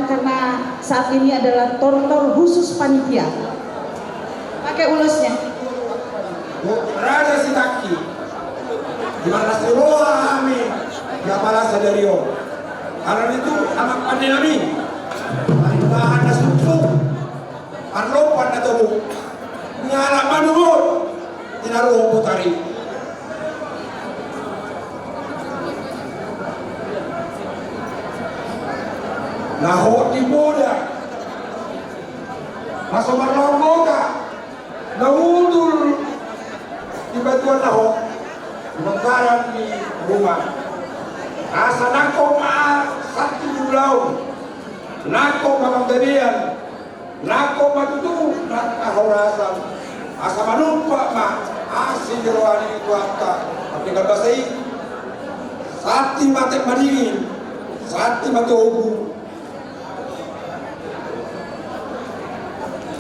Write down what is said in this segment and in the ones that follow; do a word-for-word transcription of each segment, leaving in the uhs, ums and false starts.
Karena saat ini adalah tortor khusus panitia. Pakai ulosnya. Raja Sitangki. Di mana si roha kami. Di apala sadari on. Karena itu anak pandai nami. Paling bahan na susu. Parlopan na tobu. Nyala manumur. Tinaruhon botari. Na hot di poda. Na so marlaon bota. Na hundul di batuan na hot. Di bongkaran ni rumah. Asa nangkok ma santi di ulaon. Nangkok ma panggabean. Nangkok ma tutu na hahorasan, asa manumpak ma asi ni roha ni Tuhanta. Tapi kan basa i, santi ma atik madingin, santi ma tobu,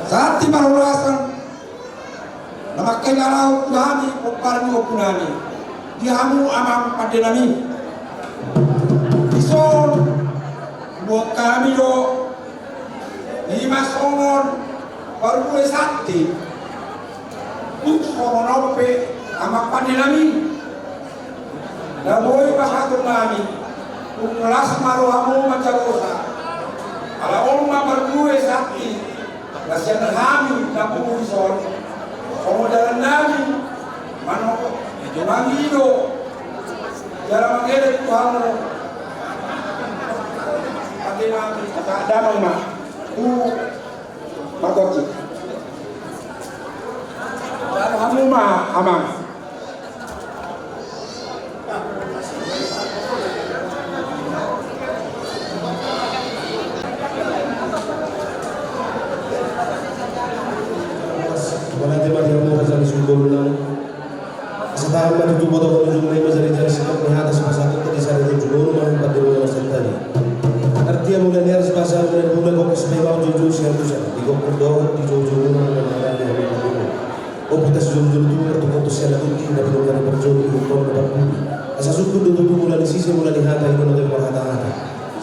santi ma hahorasan. Na mangkaingalan tu hami pomparan ni ompu nami, di hamu amang pande nami. Dison buat hami do, ima songon parbue santi. Tung songon on pe amang pande nami. Na boi pasahaton nami, tung las ma rohamu manjalosa. Ala on ma parbue santi, na sian hami na pungu dison. Songon dalan nami, manongko, mangido, jala mangelek tu hamu. Pande nami, damang ma. Tu Margoki. Hamu ma, amang. Mauliate ma di hamu raja ni sungkul nami. Asa tahan ma tutu botohon ujungna i manjadi-jadi sikap ni hata sipasahaton di sada ujung boru ma pande boru na santani. Artia mula ni ari sipasa mula ni mula gokhon sipaimahon joujou sian tusan di gokhon dohot di joujou muna muna mangana di hami pande boru. Ompu ta sijolojolo tubu martungkot tu sian na bundi na pinungka ni parjolo di gokhon na parbudi. Asa sungkun do tutu mula ni sise mula ni hata i do na gabe marhata-hata.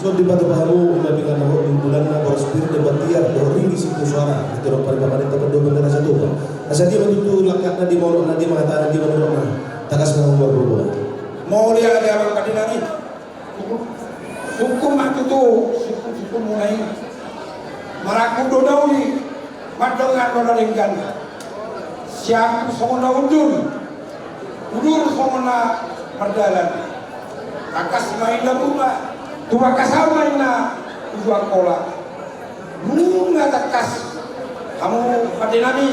Songon dipatupa hamu ima pingan na hot di bulanna boras pir dan batiar dohot ringgit sipul suara di tolong pari pamanenta pandohan na rasa tupa. Asa dia ma tutu langkatna, dia ma unokna, dia ma hatana, dia ma nidokna. Tangkas ma hamu marboa. Mauliate amang pande nami. Sungkun ma tutu sungkun-sungkunmuna i. Marangkup do na uli, mandongani do na denggan. Siangkup songon na undur, udur songon na mardalan. Tangkas ma inna bunga, tumangkasan ma inna uju Angkola. Nunga tangkas hamu pande nami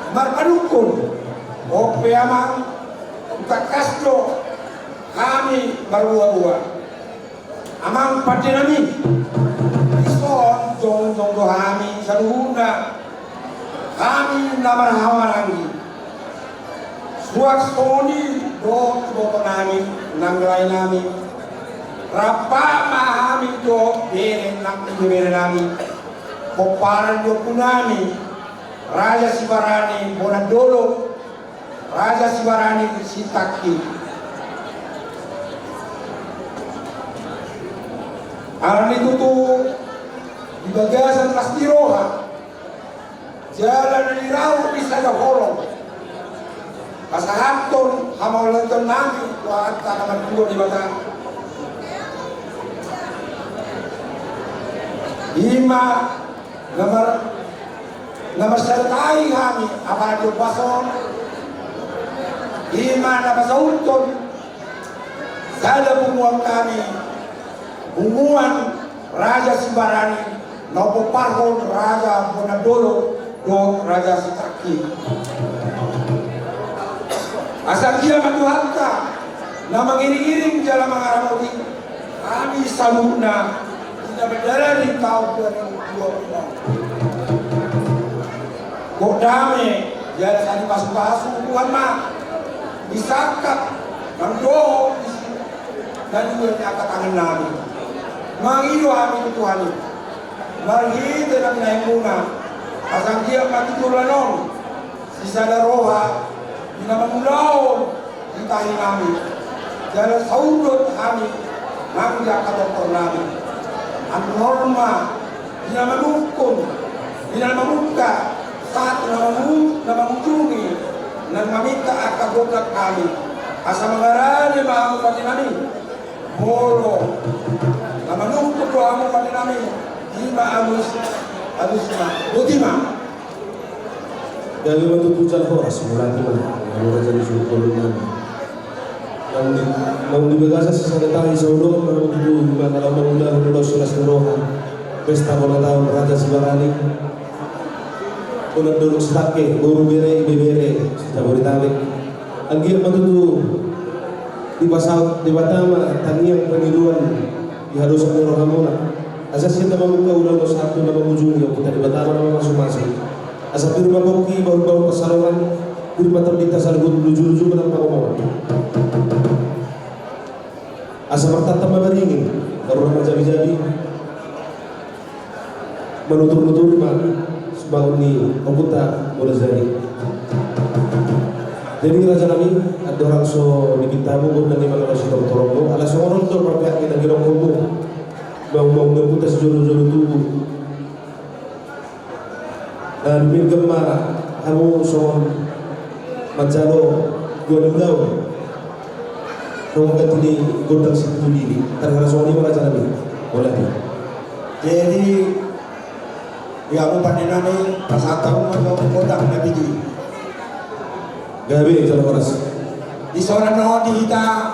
marpanungkun. On pe amang, tangkas do hami marboa-boa. Amang pande nami, dison jongjong do hami saluhutna. Hami na marhahamaranggi. Suang songon i dohot iboto nami nang lae nami. Rap ma hami dohot bere nang ibebere nami. Pomparan ni ompu nami Raja Sibarani Bonandolo, Raja Sibarani Sitangki. Alani tutu di bagasan las ni roha jala na nirau di sada holong pasahathon hamaolatan nami tu Amanta na martua Debata. Ima na mar-, na marsada tahi hami apala di ombas on, ima na pasauthon sada punguan hami, punguan Raja Sibarani, na pomparhon Raja Bonandolo dohot Raja Sitangki. Asa dia ma Tuhanta na mangiring-iring jala mangaramoti hami saluhutna di na mandalani taon dua ribu dua puluh. Gok dame jala sai pasu-pasu Tuhan ma di sangkap nang dohot di si na dua ni angka tangan nami. Mangido hami tu Tuhan i marhite na binahenmuna. Asa anggiat ma tu joloan on sisada roha di na mangulahon di tahi nami jala saudon hami nang di angka tortor nami. Annon ma Di na manungkun, di na mamungka, sahat na mamu-, na mangujungi, na maminta angka gondang hami. Asa mangarade ma hamu pande nami. Molo na manungkun do hamu pande nami, i ma alus, alusna. Boti ma. Gabe ma tutu jala horas, mauliate ma, molo raja ni suhut bolon nami. Naung di, naung di bagasan sisada tahi saudara, naung tutu, naung tutu, naung tutu, naung tutu, naung tutu, pesta bona taon Raja Sibarani. Bona dolok Sitangke, boru bere, ibebere, Sijabodetabek. Anggiat ma tutu dipasaut Debata ma tangiang pangidoan di hadosan ni rohamuna. Asa sian na mamungka ulaon sahat tu na mangujungi, Ompunta Debata ma na mamasumasu. Asa pir ma pongki, bahulbahul pansalongan, pir ma tondinta saluhut, lujuluju ma na pangomoan. Asa martantan ma maringi, na ro na marjabijabi, manuturnuturi ma sumbangan ni Ompunta Bola Jadi. Jadi raja nami, andorang so dipinta hamu gondang i manang sitortorongmu, ala songon on do marpihak ni na nidokmu. Maung-maung ni Ompunta sijolo-jolo tubu. Nah, dumenggan ma hamu songon manjalo dua ni ulaon. Songon ganti ni gondang sipitu lili. Tarhira songon i ma raja nami. Boleh. Jadi, di hamu pande nami, pasahat hamu ma gondang na pitu i. Gabe, jala horas. Di son on di hita,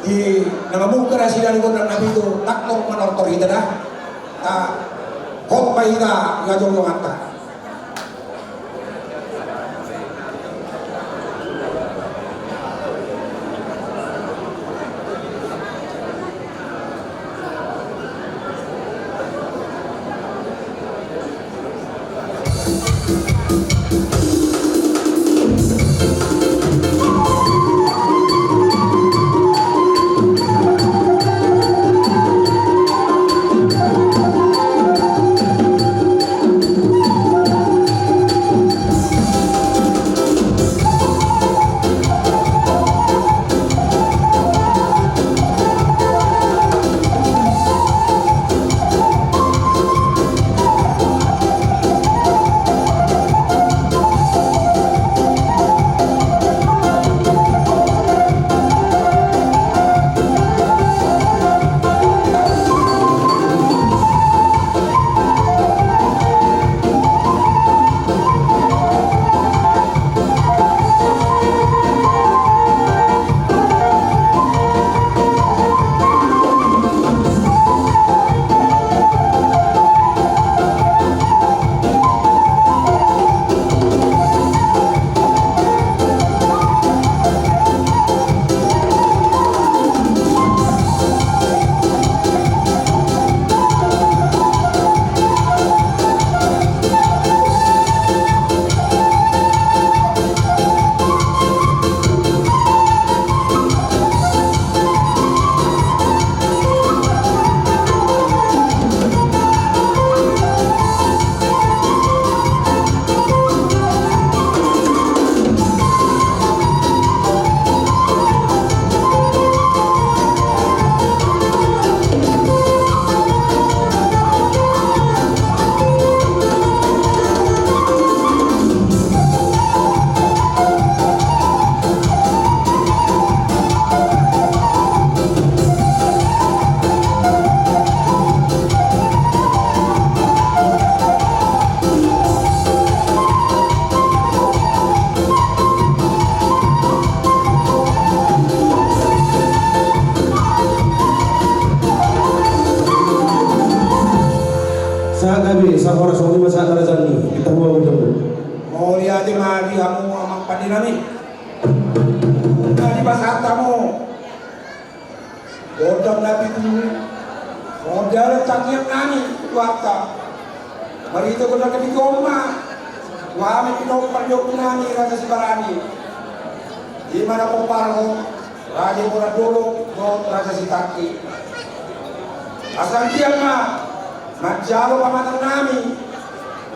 di na mamungka nasida di gondang na pitu, ndang torop manortor hita da. Ah, hot ma hita, nga jongjonganta. Sahat gabe, sahat horas, songon i ma sahat na raja nami, hita mua udah. Mauliate ma di hamu amang pande nami. Jadi pasahat hamu. Gondang na pitu i, gondang tangiang nami tu Tuhanta. Marhite gondang na pitu on ma, tu hami pinompar ni ompu nami Raja Sibarani. Di mana pomparan, Raja Bona Dolok dohot Raja Sitangke. Asa anggiat ma manjalo pamatang nami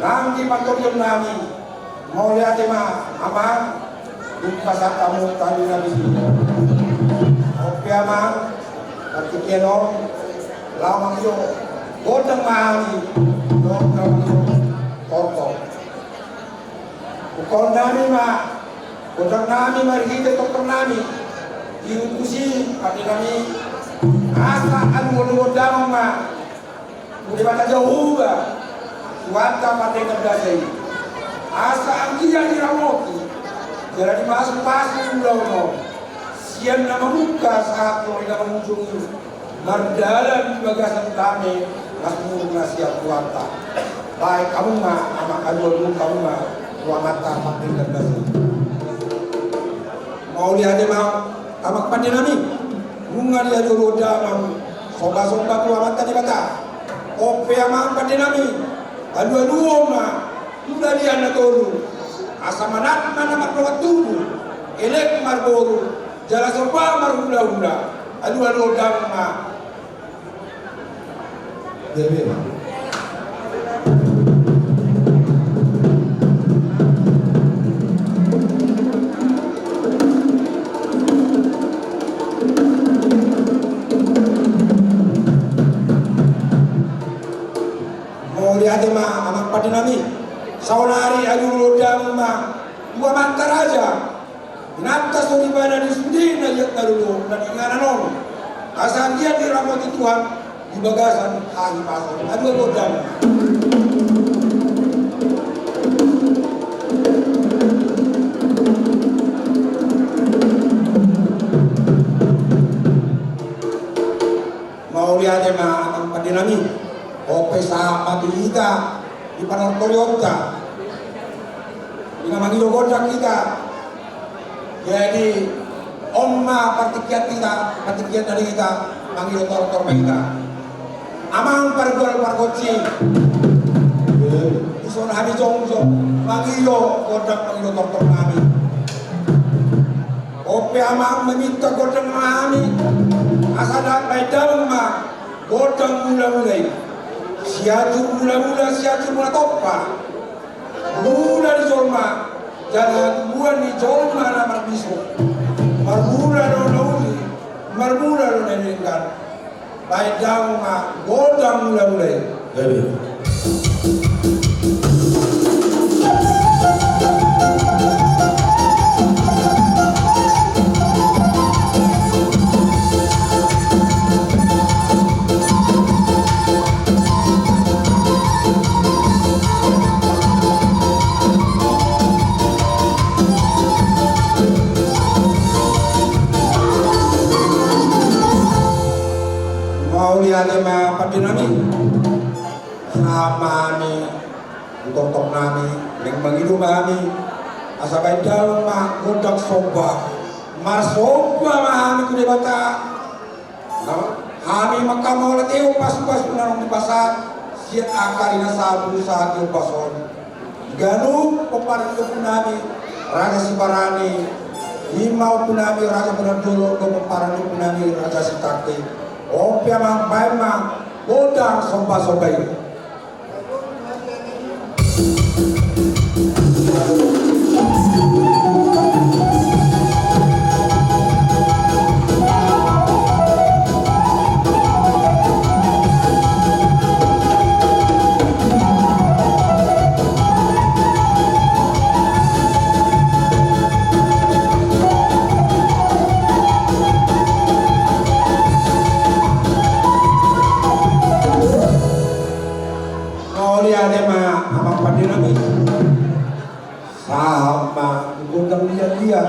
nang di pandohan nami. Mauliate ma amang. Dung pasahat hamu tali na bisi. Oke amang, partingkian on, laho mangido. Gondang ma hami, gondang ma tortor. Hupasahat nami ma, gondang nami marhite tortor nami. Di hutusi pande nami, asa alualuhon damang ma tu Debata Jahowa, Tuhanta pardenggan basa i. Asa anggiat diramoti jala dipasupasu ulaon on, sian na mamungka sahat tu na mangujungi, mardalan di bagasan dame, las ni umur na sian Tuhanta. Baen hamu ma, amang, alualuhon hamu ma tu Amanta pardenggan basa i. Mauliate ma, amang pande nami, nunga dialualuhon damang, sombasomba tu Amanta Debata. On pe, amang pande nami, alualuhon ma tu Dalihan Na Tolu, asa manat ma na mardongan tubu, elek marboru, jala somba marhulahula. Alualuhon damang ma. Gabe ma. Mauliate ma, amang pande nami. Saonari alualuhon damang ma tu amanta raja, inanta soripada di sude na liat na lolo na di inganan on, asa anggiat diramoti Tuhan di bagasan hahipason. Alualuhon damang. Mauliate ma, amang pande nami. On pe, sahat ma tu hita di panortorionta, di na mangido gondang hita. Jadi, on ma partingkianta, partingkian dari hita, mangido tortor ma hita. Amang pargual pargonsi, dison hami jongjong mangido gondang, mangido tortor nami. On pe, amang, maminta gondang ma hami, asa baen damang ma gondang mulamula i. Sianjur mulamula, Sianjur Mula Tompa. Mula ni jolma, jala tumbuan ni jolma na marbisuk. Marmula do na uli, marmula do na denggan. Baen damang ma gondang mulamula i. Gabe. Mauliate ma, pande nami. Sahat ma hami tu tortor nami, naeng mangido ma hami, asa baen damang ma gondang somba. Marsomba ma hami tu Debata. Hami manghamauliatehon pasupasu na naung dipasahat sian angka ari na sahat tu saat ni ombas on. Ganup pomparan ni ompu nami Raja Sibarani, i ma ompu nami Raja Bonang Dolok, dohot pomparan ni ompu nami Raja Sitangke. On pe, amang, baen ma gondang sombasomba i. Mauliate ma, amang pande nami. Sahat ma tu gondang liatliat.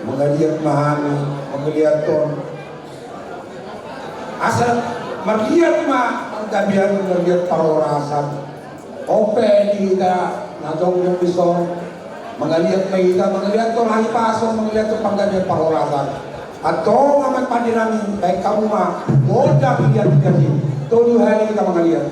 Mangaliat ma hami, mangaliathon. Asa marliat ma panggabean, marliat parhorasan. On pe di hita na jongjong dison, mangaliat ma hita, mangaliathon hahipason, mangaliathon panggabean parhorasan. Antong, amang pande nami, baen hamu ma gondang liatliat i. Tolu hali hita mangaliat.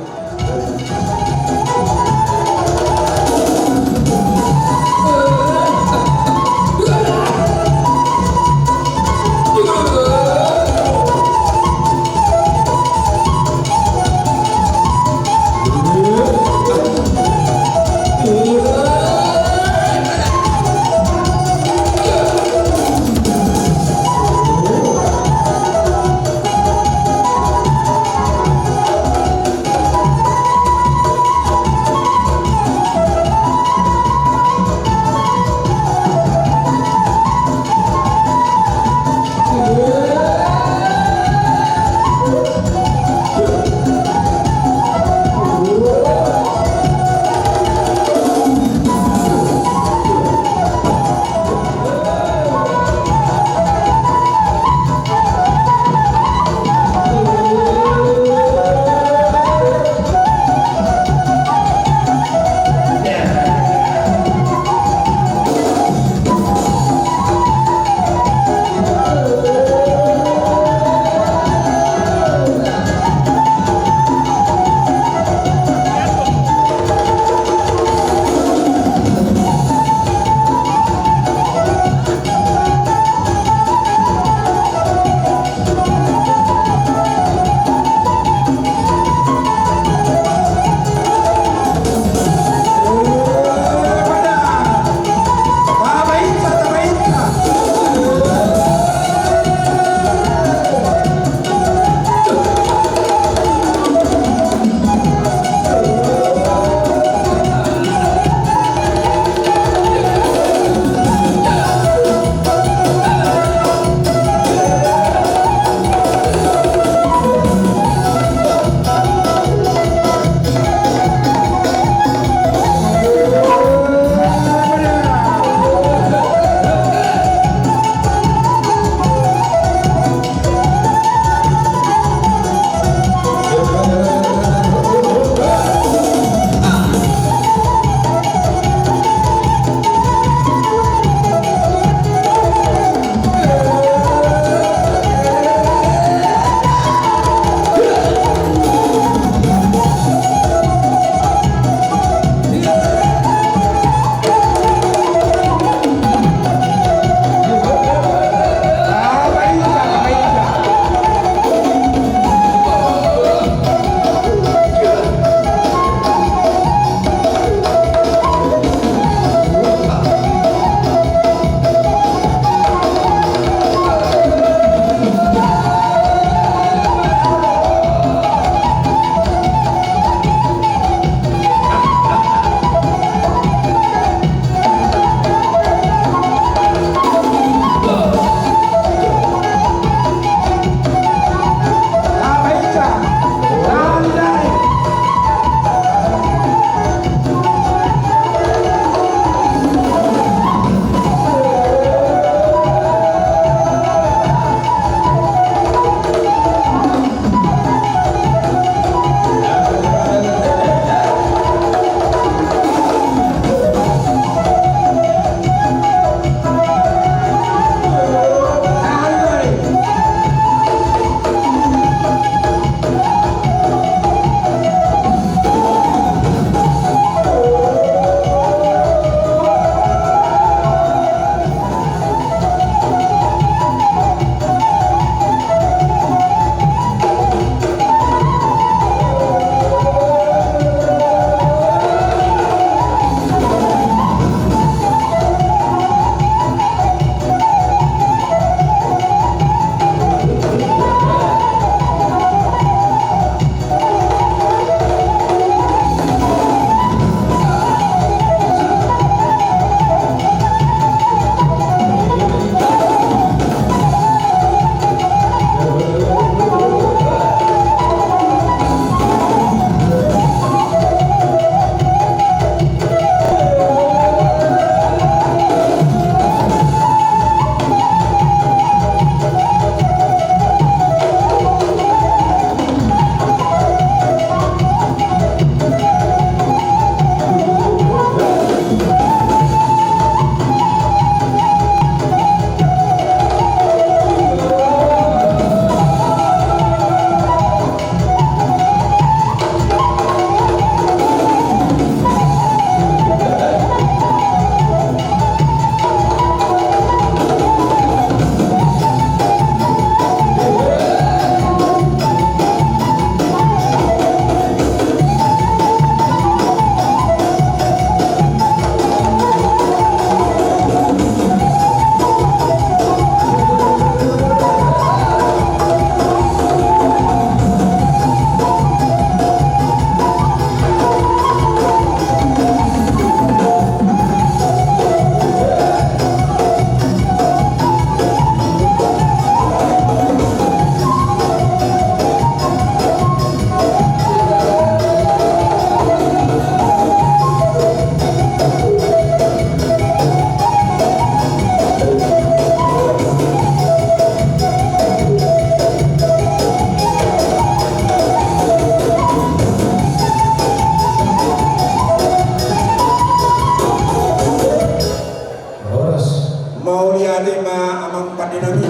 Amang pande nami.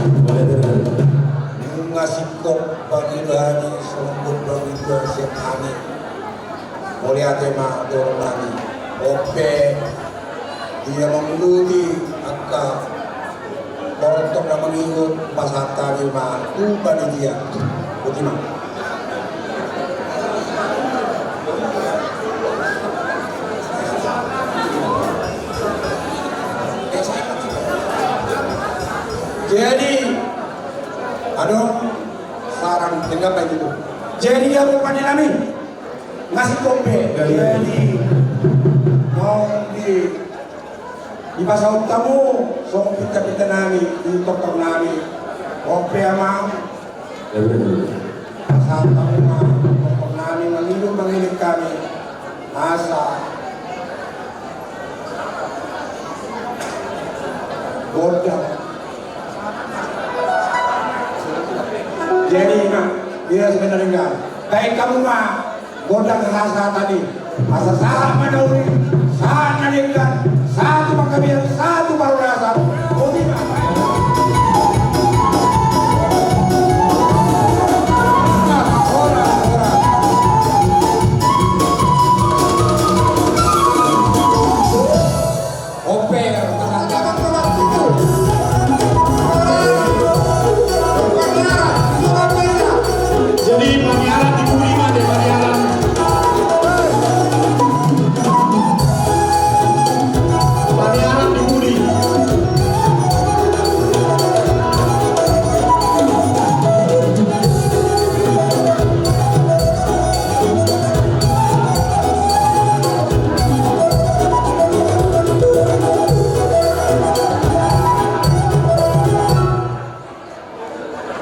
Nunga singkop bagi do hami, songkop bagi do siap hami. Mauliate ma dohot nami. Ope dia manguluti angka portok na mangihut pasahat hami ma tu panitia. Boti ma. Jadi, anu, sarang tengah apa itu? Jadi, ya, rupanya nami ngasih kopi. Jadi, mau di, di pasal tamu, so pita-pita nami, di toktor nami, kopi amang. Asa tamu ma, pokok nami mangido mangido hami. Asa. Gondang. Jadi, nah, dia sebenarnya enggak. Baik kamu mah, gondang rasa tadi. Asa sahat ma na uli, sahat na denggan, sahat tu panggabean, sahat tu parhorasan. Boti ma. Horas, horas. Ope. Jadi, pangiaran di budi ma, di pangiaran. Pangiaran di budi.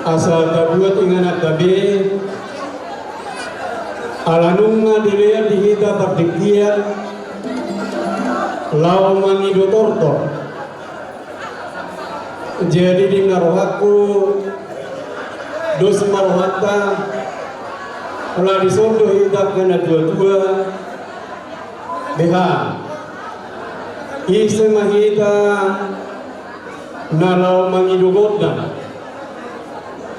Asa tabuat ingananta be, ala nunga dilean di hita pardengkian, laho mangido tortor. Jadi di na rohangku, dos ma rohanta, ala dison do hita angka na tua-tua, beha. Ise ma hita, na laho mangido gondang,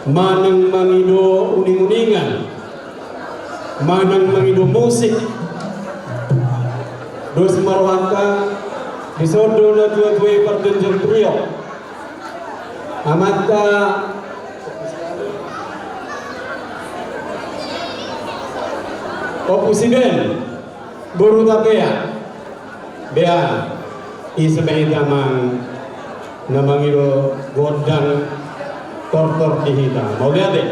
manang mangido uning-uningan, manang mangido musik. Dos ma rohanta, dison do na tua-tua i parjongjong priok. Amanta Ompu Siben, boru Tapea. Beha, ise ma hita amang na mangido gondang tortor di hita. Mauliate.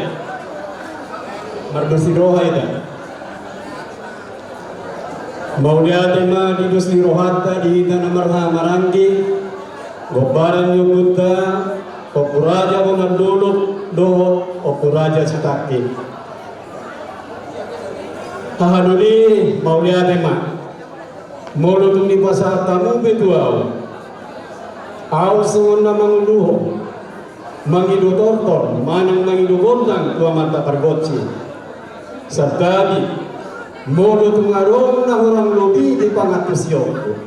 Mardos ni roha hita. Mauliate ma di dos ni rohanta di hita na marhaha maranggi, gombaran ni ompunta, Ompu Raja Bonang Dolok dohot Ompu Raja Sitangki. Haha doli, mauliate ma. Molo tung dipasahat hamu be tu ahu, ahu songon na manguluhon, mangido tortor manang mangido gondang tu amanta pargonsi. Santabi, molo tung adong na hurang lobi di pangantusionku,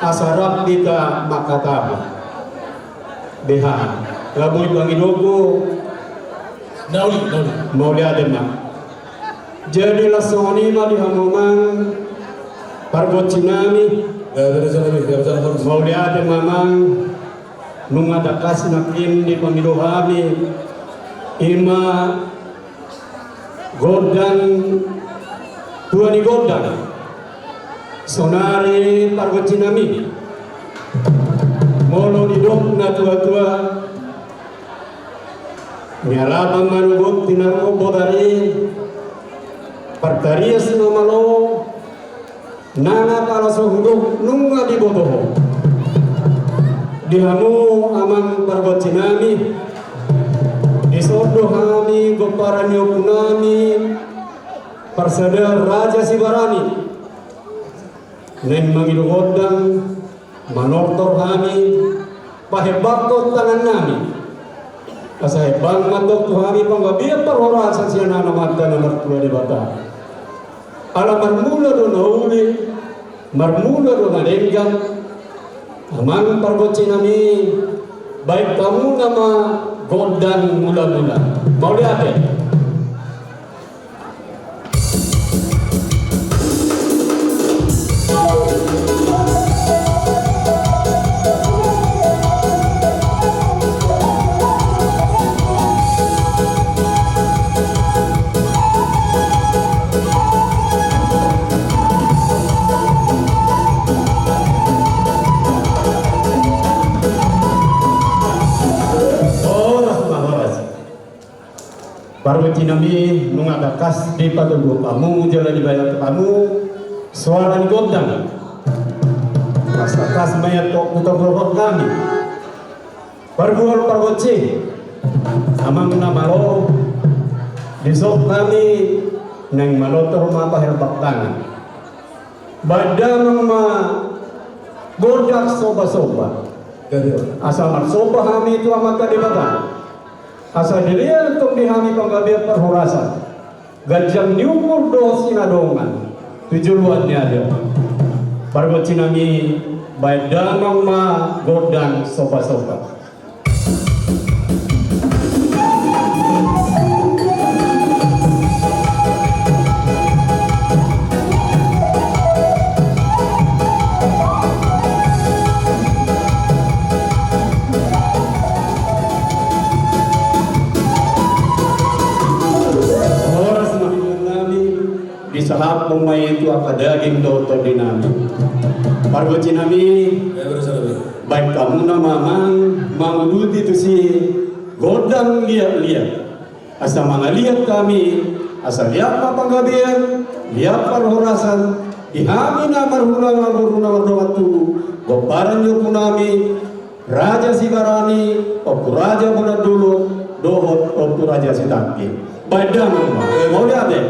asa rap hita mangkatahon. Beha, nga boi pangidoonku. Na uli, na uli. Mauliate ma. Jadi laos songon i ma di hamu amang pargonsi nami. Mauliate ma amang. Nunga tangkas nangkin dipangido hami, i ma gondang, tua ni gondang. Saonari pargonsi nami, molo didok na tua-tua, nialapan manogot tinaruhon botari, partarias na malo, nang apala so hudok nunga diboto ho. Di hamu amang pargonsi nami, dison do hami gomparan ni ompu nami, Parsadaan Raja Sibarani, naeng mangido gondang, manortor hami, pahembangkon tangan nami. Asa hembang ma tong tu hami panggabean parhorasan sian Amanta na martua Debata. Ala marmula do na uli, marmula do na denggan. Amang pargonsi nami, Baen hamu nama gondang mula-mula. Mauliate. Horas ma, horas. Parboti nami, nunga tangkas dipatogu hamu jala dibaen hamu soara ni gondang. Tangkas ma i antong hutorop nami. Pargual pargonsi, amang na malo, dison nami naeng manotor ma paherbang tangan. Baen damang ma gondang somba-somba. Asa marsomba hami tu Amanta Debata. Asa dilehon antong di hami panggabean parhorasan, ganjang ni umur dohot sinadongan tu joloan ni ari on. Pargonsi nami, baen damang ma gondang somba-somba. Horas ma, amang nami. Disahaphon ma i tu angka daging dohot tondi nami. Pargonsi nami, baen hamu nama amang manguduti tusi gondang liat-liat. Asa mangaliat hami, asa liat ma panggabean, liat parhorasan, di hami na marhula marboru na mardongan tubu, pomparan ni ompu nami, Raja Sibarani, Ompu Raja Bonandolok, dohot Ompu Raja Sitangki. Baen damang ma. Mauliate.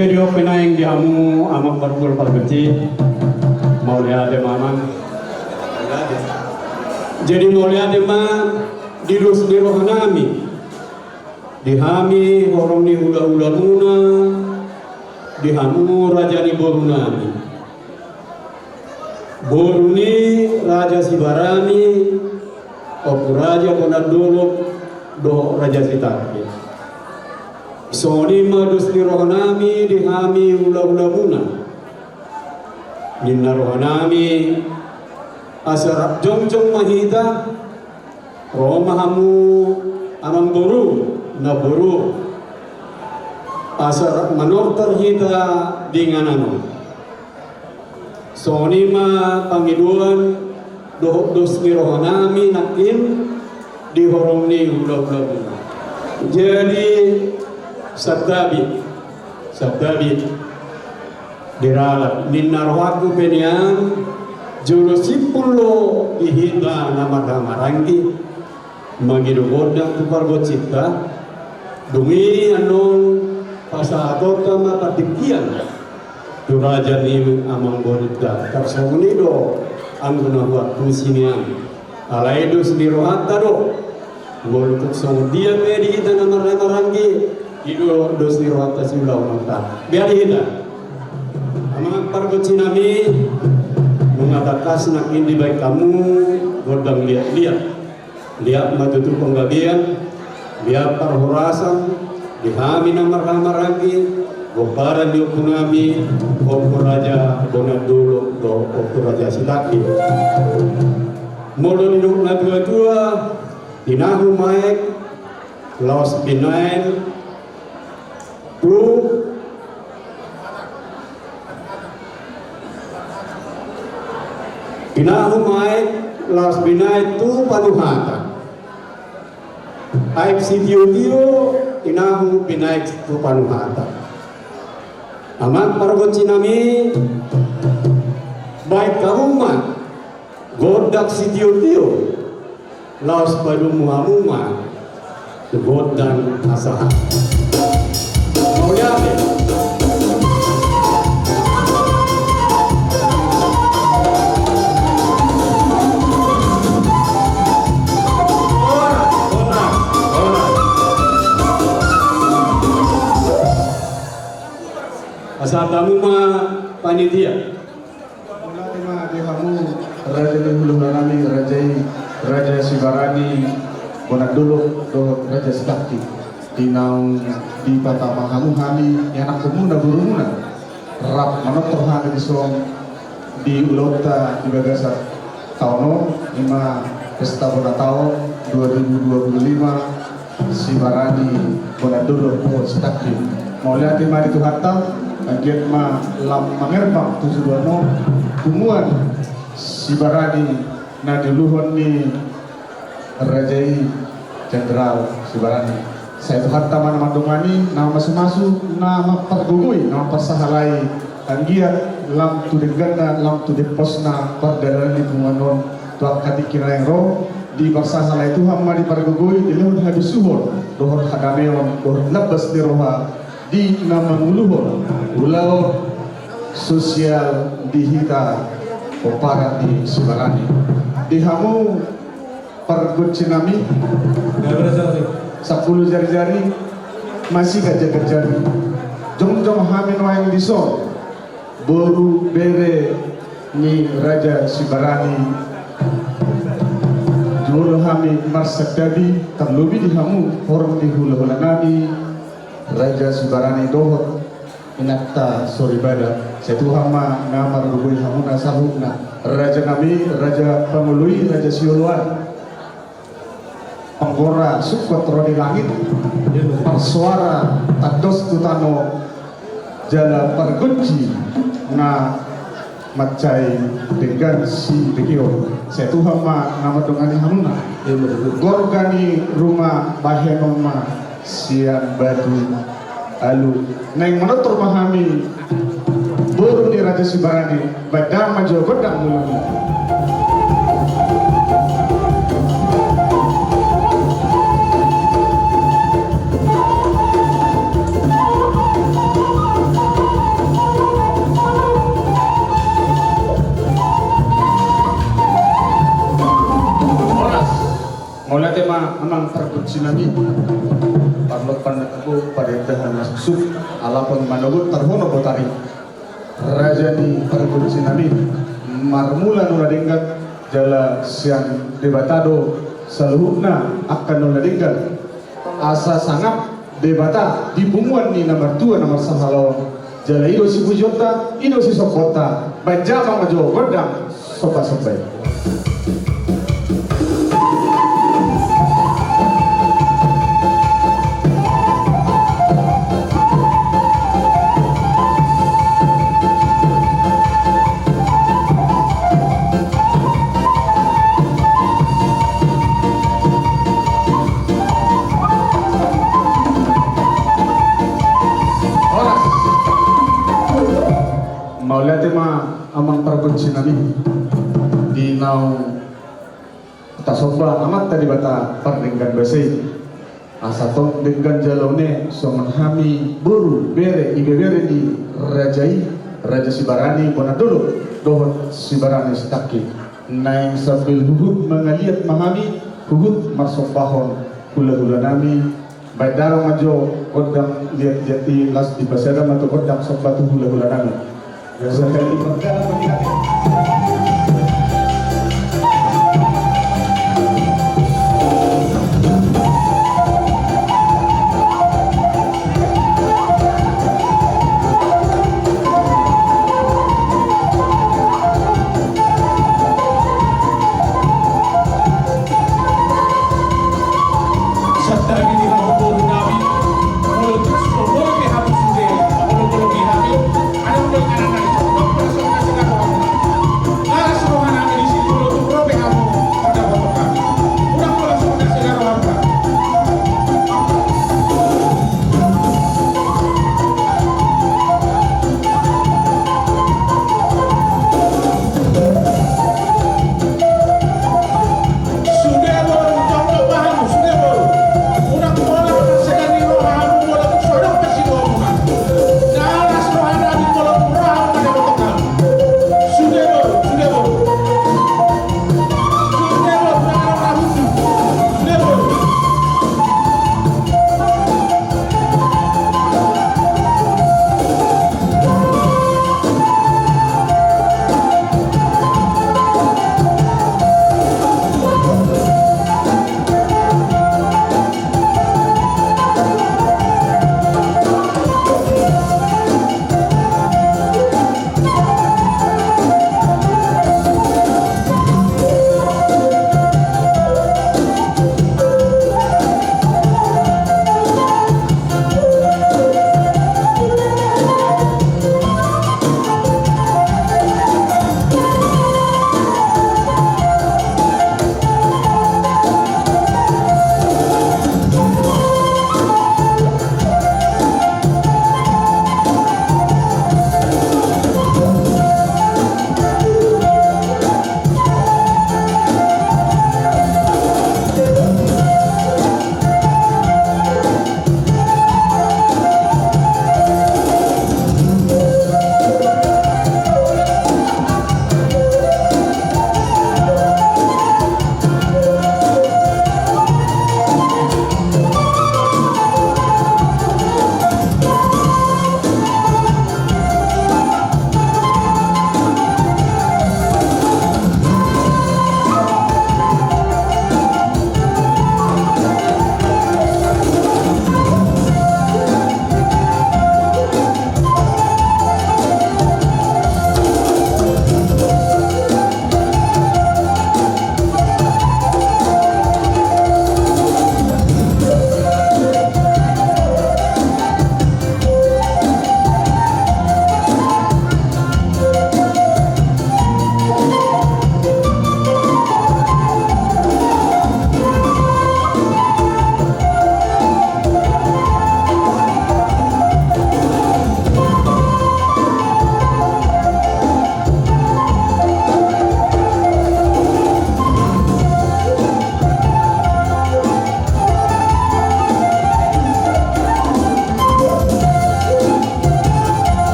Jadi on pe naeng di hamu amang parhundul pargonsi. Mauliate ma amang. Jadi mauliate ma di dos ni rohanami. Di hami horong ni hulahulamuna, di hamu raja ni borunami. Boru ni Raja Sibarani, Ompu Raja Bonandolok dohot Raja Sitangkil. Songon i ma dos ni rohanami di hami hulahulamuna. Ninna rohanami asa rap jongjong ma hita, ro ma hamu amang boru, namboru, asa rap manortor hita di inganan on. Songon i ma pangidoan dohot dos ni rohanami nangkin di horong ni hulahula. Jadi santabi, santabi. Di ralat ninna rohangku pe nian, jolo simpul do di hita na marhahamaranggi. Mangido gondang tu pargonsinta, dung i annon pasahatonta ma partingkian tu raja ni amang borunta. Tarsongon i do anggo na huantusi nian. Alai dos ni rohanta do. Molo tung songon dia pe di hita na marhahamaranggi, i do dos ni rohanta siulahononta. Bea di hita. Amang pargonsinami, nunga tangkas nangkin dibaen hamu gondang liatliat. Liat ma tutu panggabean, liat parhorasan di hami na marhahamaranggi, pomparan ni ompunami, Ompu Raja Bonandolok dohot Ompu Raja Sitangkil. Molo didok natuatua, tinahu ma aek laos binaen tu, tinahu ma aek laos binaen tu panuhatan. Aek sitiotio tinahu binaen tu panuhatan. Amang pargonsinami, baen hamu ma gondang sitiotio, laos padomu hamu ma gondang hasahatan. Mauliate. Pasahat hamu ma panitia. Mauliate ma di hamu raja ni hulahulanami, raja i, Raja Sibarani Bonandolok dohot Raja Sitangkil. Di naung dipatama hamu hami, ianakkonmuna, borumuna, rap manortor hami dison di ulaonta di bagasan taon on, i ma pesta bona taon dua ribu dua puluh lima, Sibarani Bonandolok dohot Sitangkil. Mauliate ma di Tuhanta, anggiat ma lam mangerbang tu joloan on punguan Sibarani na niuluhon ni raja i Jenderal Sibarani. Sai Tuhanta ma na mandongani, na mamasumasu, na mampargogoi, na mamparsahalai, anggiat lam tu dengganna, lam tu demposna pardalanan ni punguan on tu angka tingki na naeng ro. Diparsahalai Tuhan ma, dipargogoi, dilehon habisuhon dohot hadameon dohot lambas ni roha di na manguluhon ulaon sosial di hita pomparan ni Sibarani. Di hamu pargonsinami, sampulu jarijari, masijagar jari, jongjong hami nuaeng dison, boru bere ni Raja Sibarani, jolo hami marsantabi, tarlobi di hamu horong ni hulahulanami, Raja Sibarani dohot inanta soripada. Sai Tuhan ma na margogoi hamuna saluhutna. Rajanami, raja pangoloi, raja sioloan, panggora sungkot ro di langit, parsoara tandos tu tano, jala pargonsi na mansai denggan sibekeon. Sai Tuhan ma na mandongani hamuna. Gorga ni ruma bahenon ma sian batu alu. Naeng manortor ma hami boru ni Raja Sibarani, baen damang ma jo gondang mulu. Sinami, parlok pandapo, parindahan na suksuk, alapon manogot tarhono botari. Raja ni pargonsi nami, marmula na ula denggan, jala sian Debata do saluhutna angka na ula denggan. Asa sangap Debata di punguan ni na martua na marsahala on. Jala i do sipujionta, i do sisombonta, baen jamang ma jo gondang somba-somba i. Horas. Mauliate ma amang pargonsi nami. Di naung tasomba Amanta Debata pardenggan basa i. Asa tong denggan jala une songon hami boru, bere, ibebere ni raja i, Raja Sibarani Bonandolo dohot Sibarani Sitangki. Naeng sambil huhut mangaliat ma hami, huhut marsombahon hula-hula nami. Baen damang ma jo gondang liat-liat i, laos dipasada ma tu gondang somba tu hula-hula nami. Santabi ni hamu boru nami, molo tung so boi be hamu sude, molo boi be hami, adong do i kanan nai, so dok pala so na singkat hamu. Nah,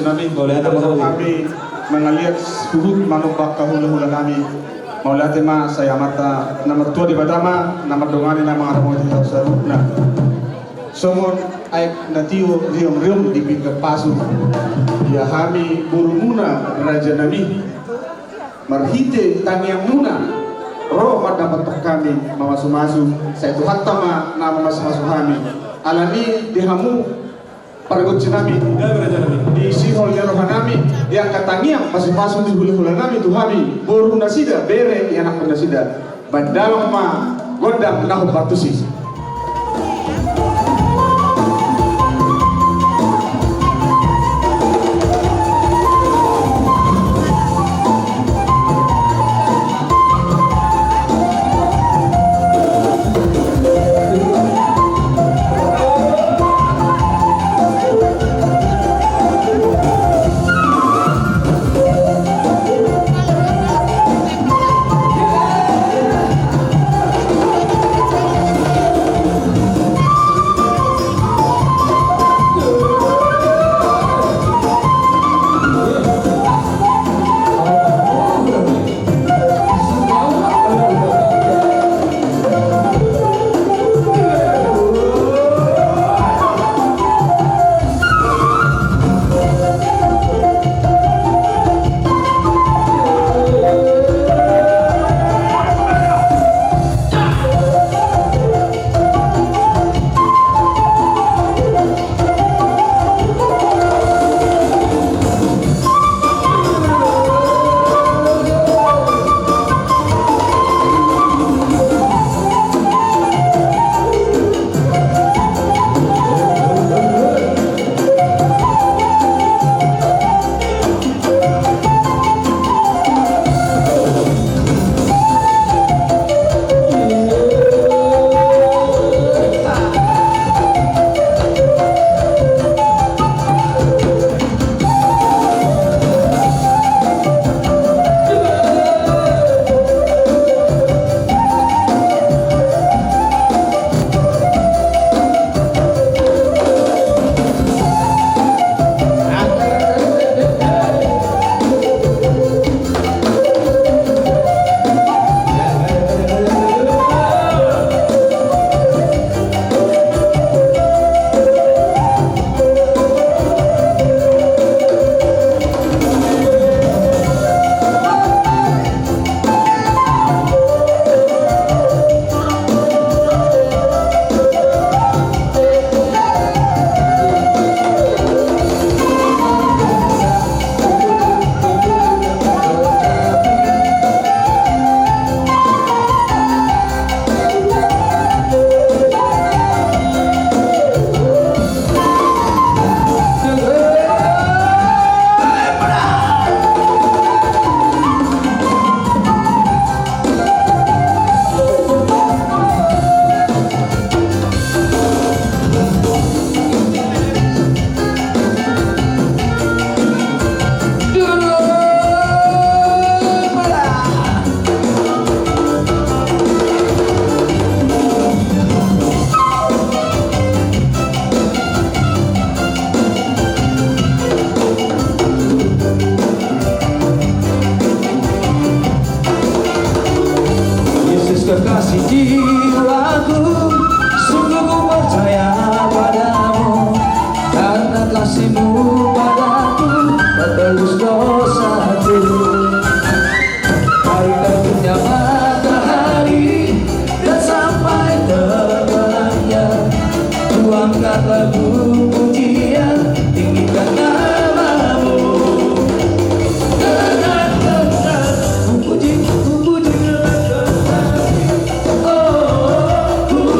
Nami, mauliate ma, hami mangaliat huhut manombahon hulahula nami. Mauliate ma, sai Amanta na martua Debata ma na mandongani, na mangaramoti hita saluhutna. Songon aek na tio riong-riong di pinggan pasu, ia hami borumuna raja nami, marhite tangiangmuna ro mandapothon hami mamasu-masu, sai Tuhanta ma na mamasu-masu hami. Alani i di hamu pargonsi nami, di sihol ni roha nami, di angka tangiang, masu-masu ni hulahula nami tu hami, boru nasida, bere ni anakkon nasida, baen damang ma gondang na hombar tusi. Yesus kekasih jiwaku, sungguh ku percaya padamu, karena kasihmu padaku, menebus dosaku. Dari terbitnya matahari dan sampai terbenamnya, ku angkat lagu pujian, tinggikan nama-Mu. Tenang, tenang, ku puji, ku puji nama-Mu. Oh, ku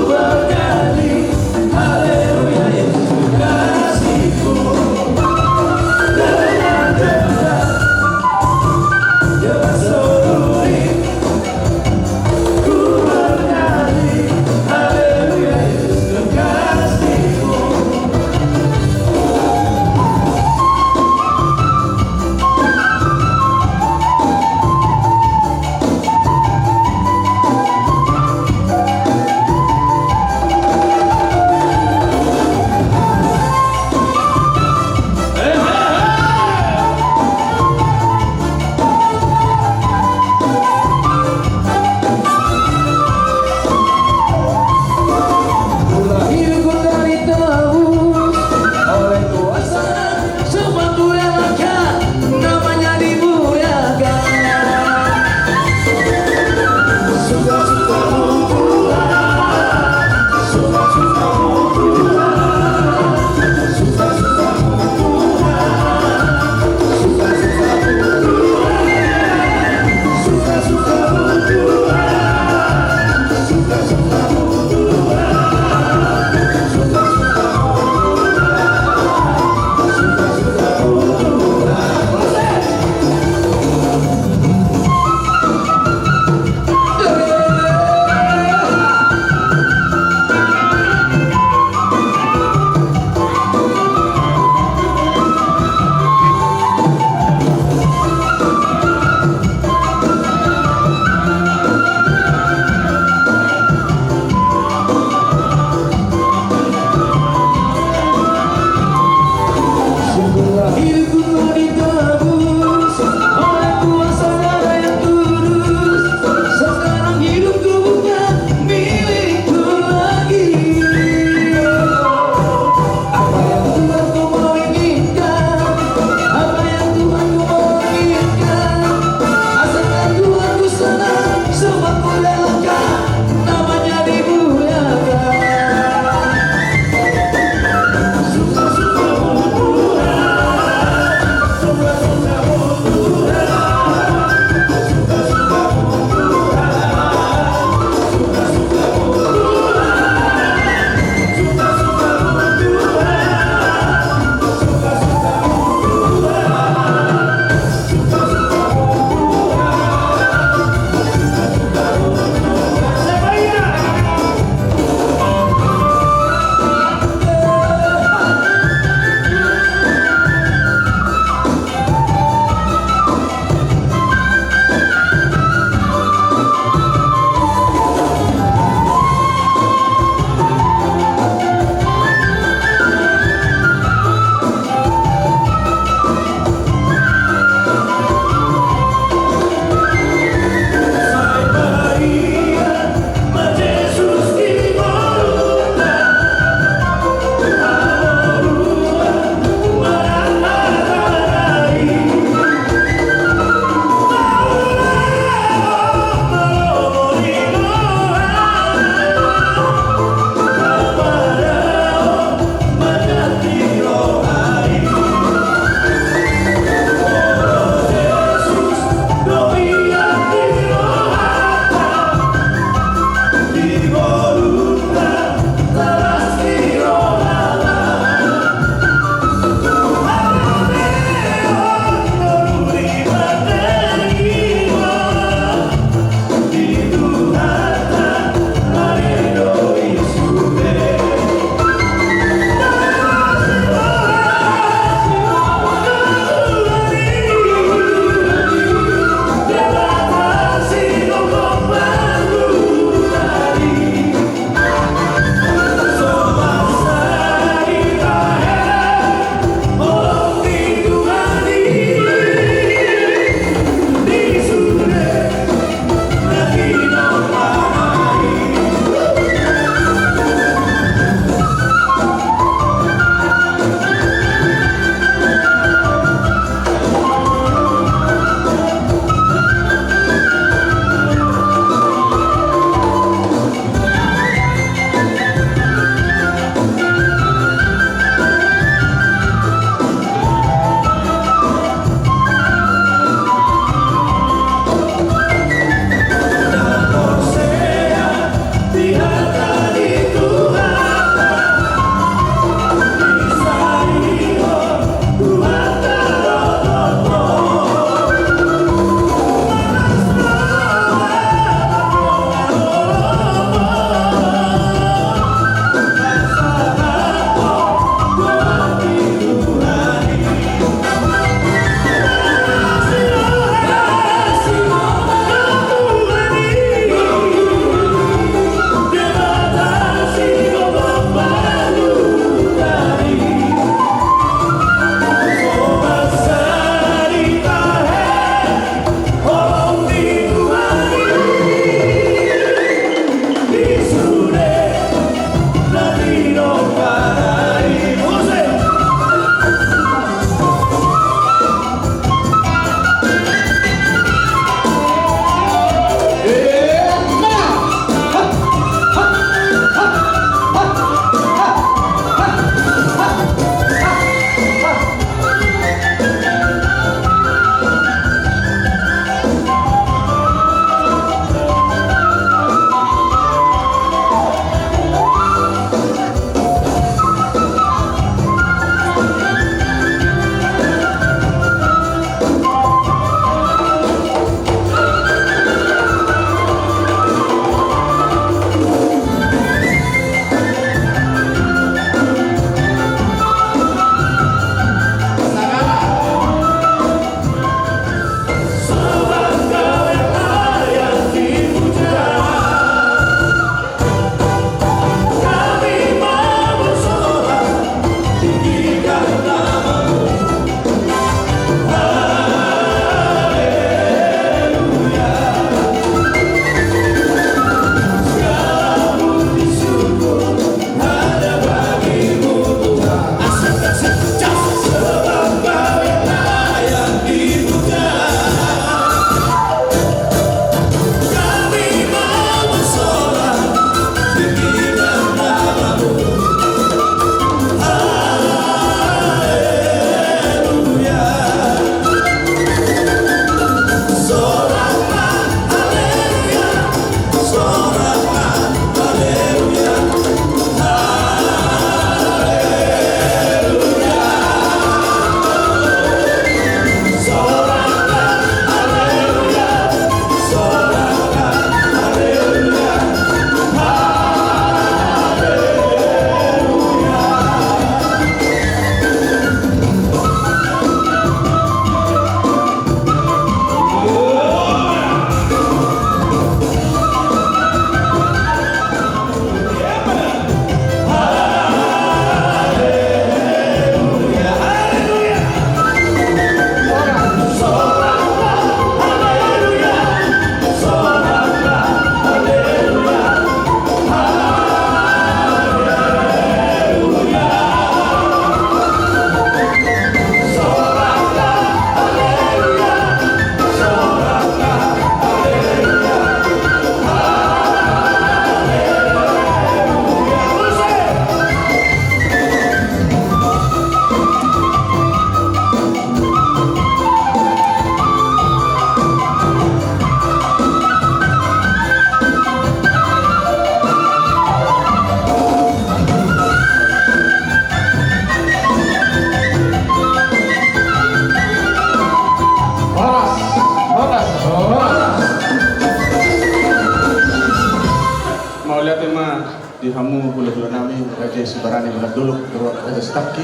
Ma di hamu hulahula nami, Raja Sibarani Balat Dolok, Raja Sitangki,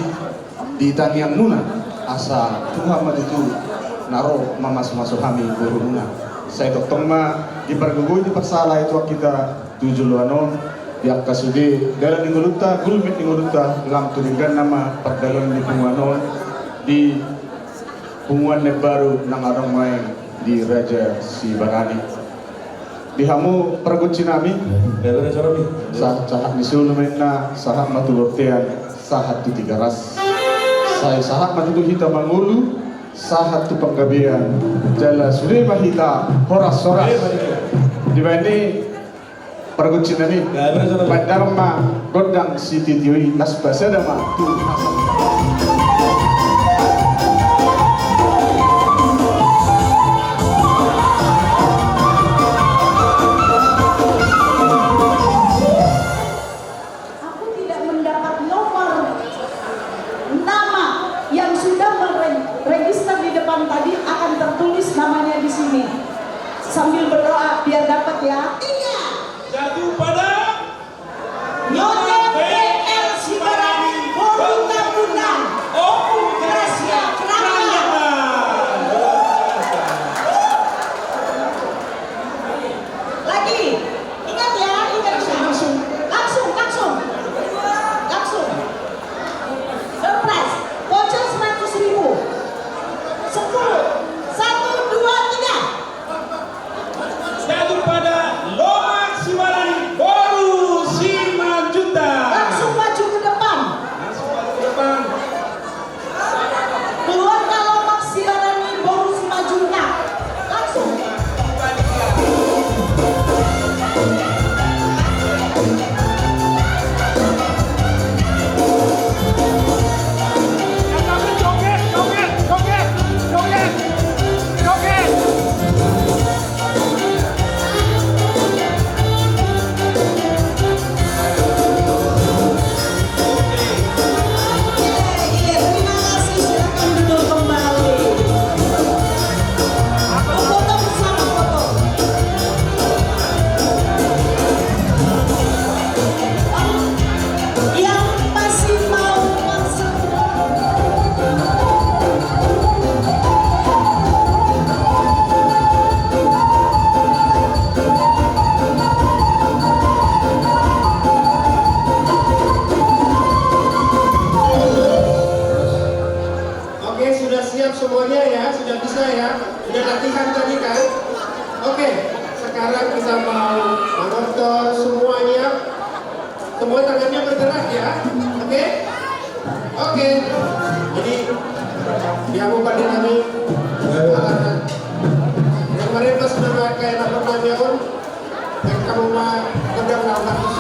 di tangiangmuna, asa Tuhan ma tutu na ro mamasumasu hami borumuna. Sai tongtong ma dipargogoi, diparsala i tu angka hita tu joloan on, di angka sude dalan ni ngolunta, gulmit ni ngolunta, lam tu dengganna ma pardalanan ni punguan on, di punguan na imbaru nang adong maeng di Raja Sibarani. Di hamu pargonsi nami, sahat-sahat ni solu ma inna, sahat ma tu bontean, sahat tu Tigaras. Sai sahat ma tutu hita mangolu, sahat tu Panggabean, jala sude ma hita horas-horas. Dibaen i pargonsi nami, baen damang ma gondang sitio-tio i, las pasada ma tu hasa. Aku tidak mendapat nomor nama yang sudah meregister di depan tadi, akan tertulis namanya di sini. Sambil berdoa biar dapat ya. Tiga. Jatuh pada Nyonya B L Sibarani, boru Tambunan, Ompu Gracia Prama. Lagi, ingat ya, ingat ya. Langsung, langsung, langsung. Surprise, voucher seratus ribu. Sepuluh, satu, dua, tiga. Jatuh pada Lomak Sibarani, boru Simanjuntak. Langsung maju ke depan. Langsung maju ke depan. Keluarga Lomak Sibarani, boru Simanjuntak. Langsung. Yang masih mau. Oke, sudah siap semuanya ya? Sudah bisa ya? Sudah latihan tadi kan? Oke, sekarang kita mau mengontrol semuanya. Semua tangannya bergerak ya. Oke? Oke. Jadi, dia mau pada nami. Yang kemarin pas nama kayak nama nami pun. Yang kamu mah udah nggak bagus.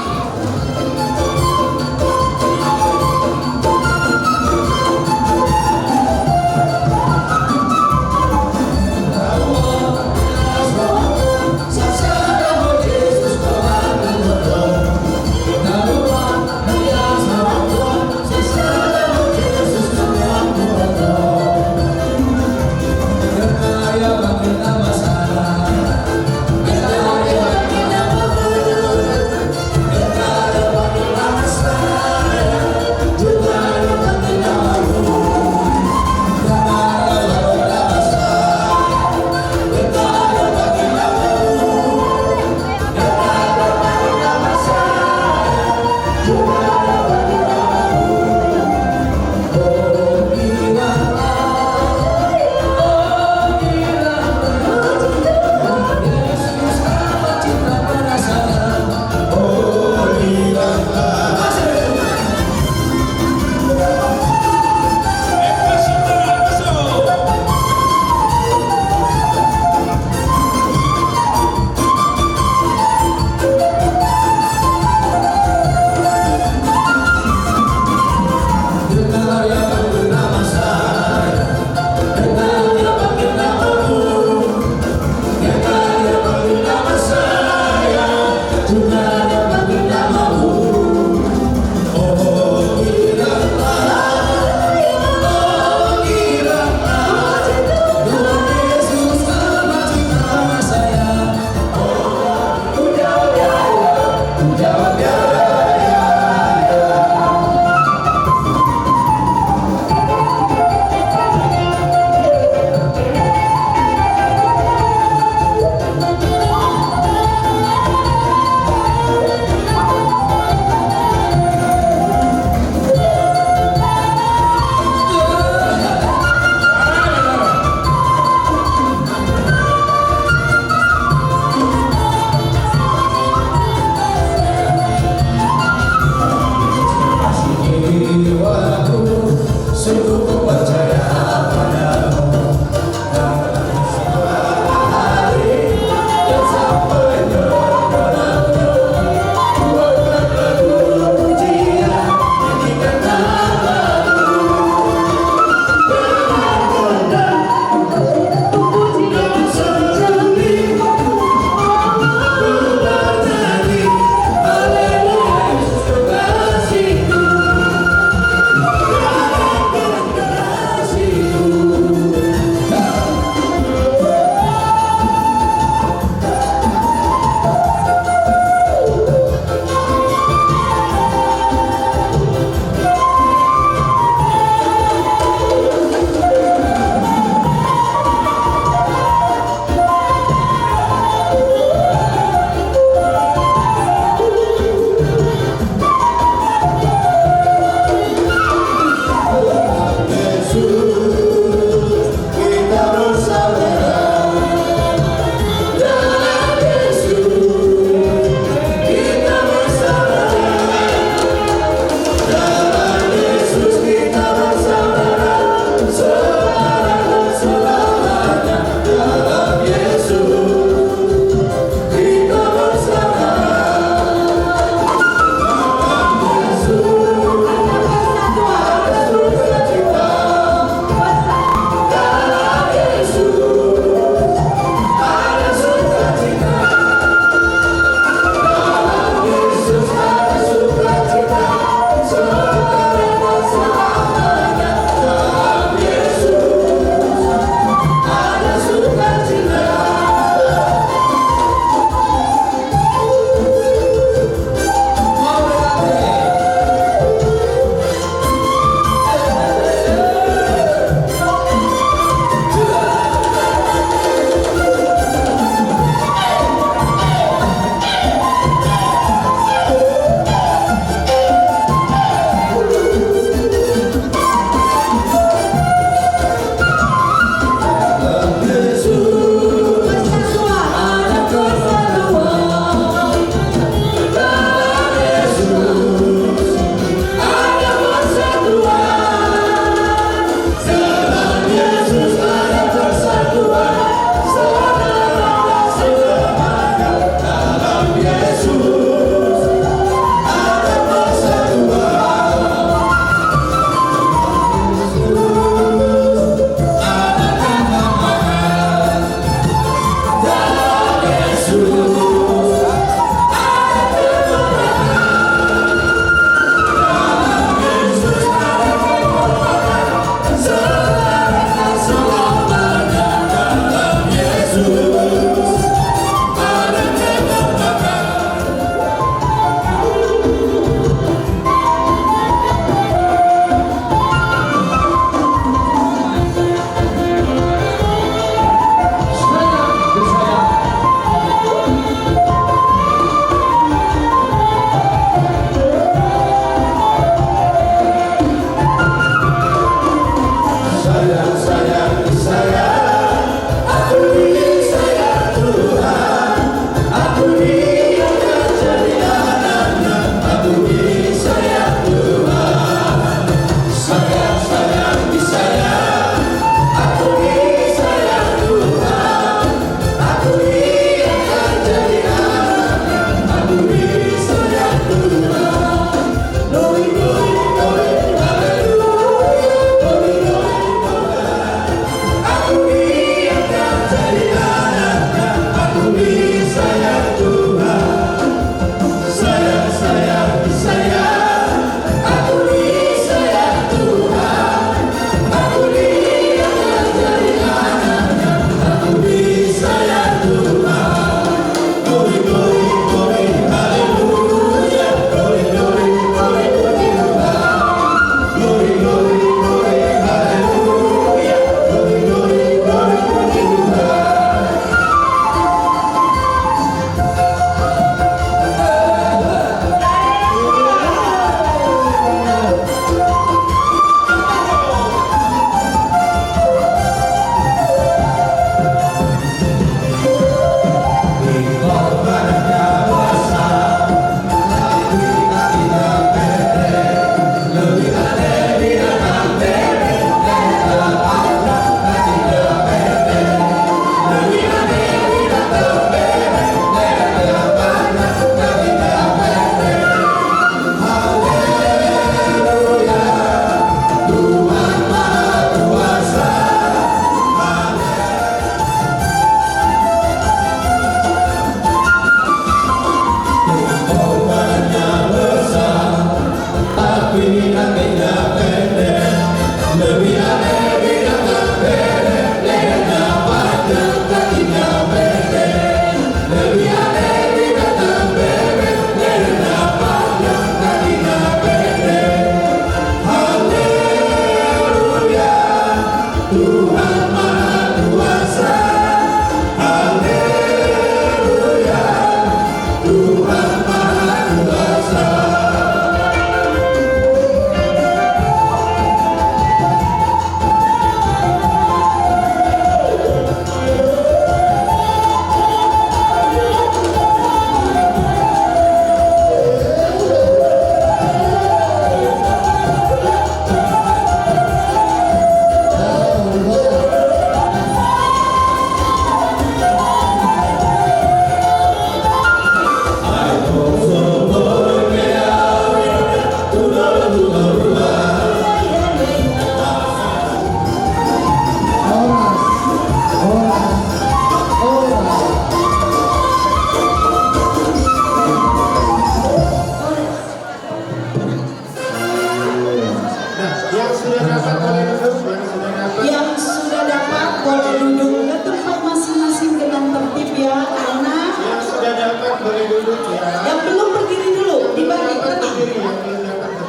Yang belum berdiri dulu, dibalik, tenang.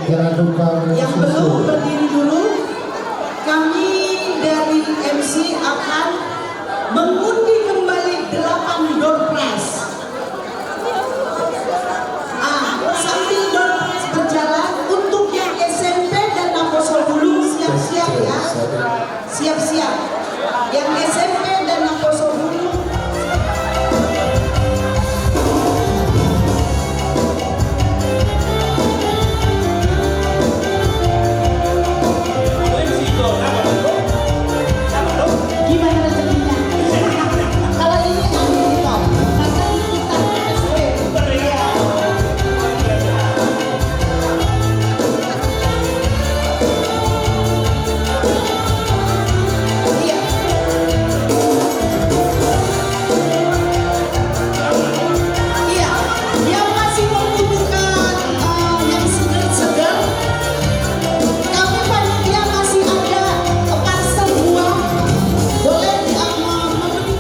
Jangan lupa. Yang belum berdiri dulu, kami dari M C akan mengundi kembali delapan door prize. Ah, sambil door prize berjalan, untuk yang S M P dan Naposo Bulung siap-siap ya. Siap-siap. Yang S M P dan Naposo Bulung. Gimana rezekinya? Kalau ini, nanti kita, karena ini kita S P. Iya. Iya. Iya. Yang masih membutuhkan, eh, yang segar-segar, kami panitia masih ada, eh, parcel buah. Boleh di, eh, membeli.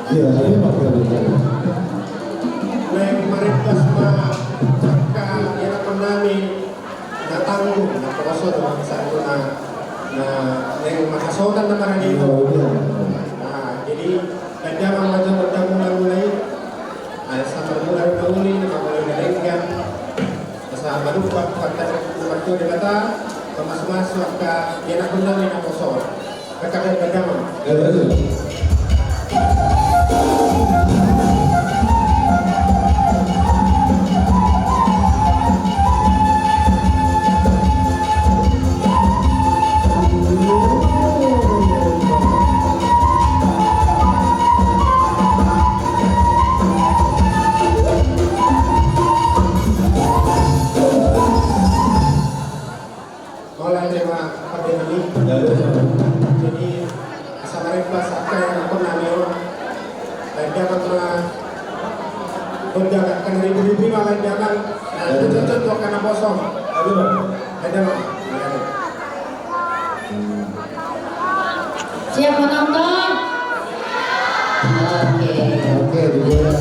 Iya, iya, Pak, iya, iya. Naeng marenggas ma angka ianakhon nami na tanggung, na poso, na, na, naeng marhasohotan nama na di. Iya, iya. Nah, jadi, baen damang ma jolo damudamu na i. Asa marmula na uli, na pamuli na denggan. Asa manumpak pantang, pantang Debata, pamasu-masu angka ianakhon nami na poso. Angka baen damang. Iya, iya. Holan, terima kasih. Jadi, asa marenggas angka ianakhon nami on. Baen damang ma, baen damang angka na ribu-ribu ma, baen damang. Nah, cocok tu angka na poso. Baen damang. Siap menonton? Oke. Oke, digoyang.